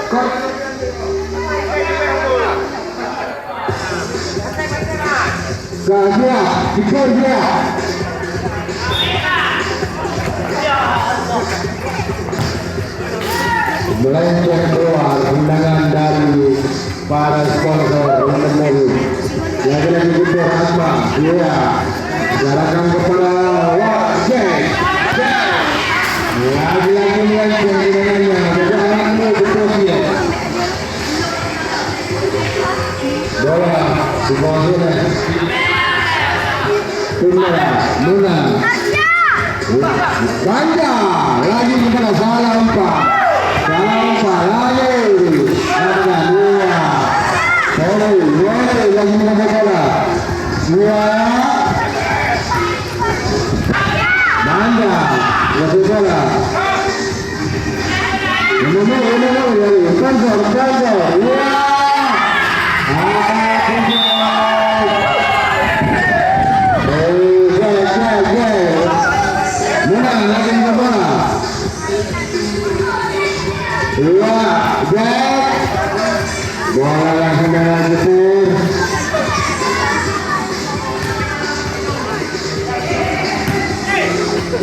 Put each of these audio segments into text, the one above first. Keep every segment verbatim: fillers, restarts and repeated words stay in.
Ka siap, tikon siap. Melenceng keluar, tendangan dari para sponsor yang menunggu. Lagi-lagi betul apa? Iya. Gerakan kepala. Wah, Jack. Jack. Lagi-lagi melenceng tendangannya. Betul apa? Betul dia. Bola di bawah zona. Tunda, Muna. Banja, lagi kepada salah umpan. Salah umpan, lagi. Ada dua. Sorry, weh, lagi kepada bola. Dua. Banja, lagi bola. Ini, ini, ini, ini, sponsor, sponsor. Wah. Ah, sponsor. Eh, gol, gol, gol. Mana lagi bola? Wah, gol. Bola langsung dalam jepur.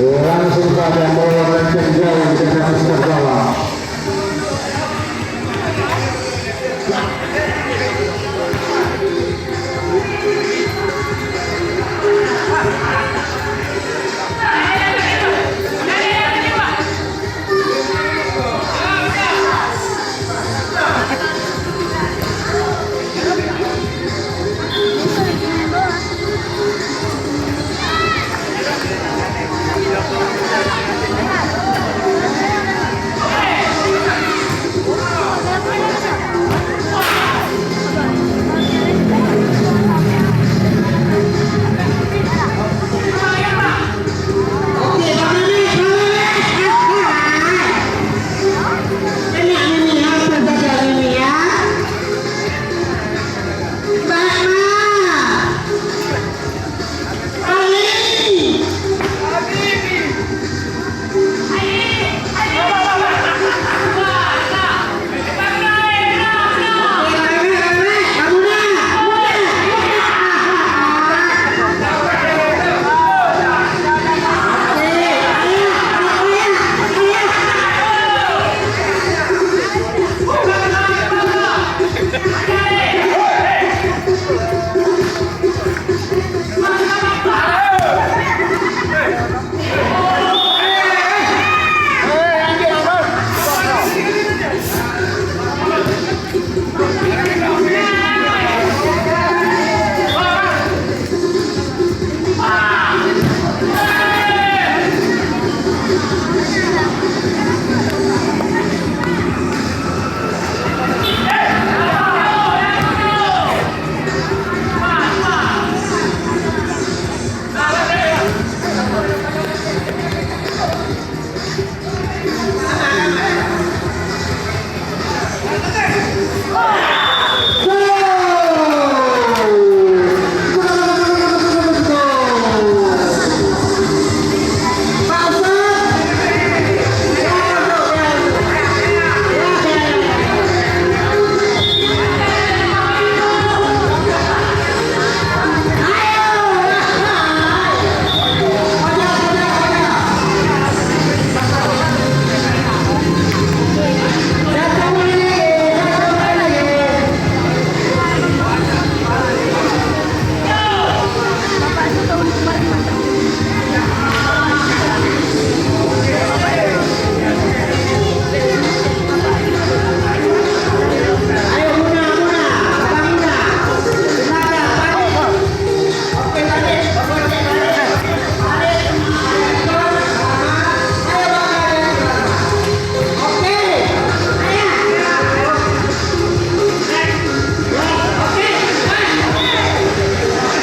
Langsung saja bola melenceng jauh di tengah sebelah bawah.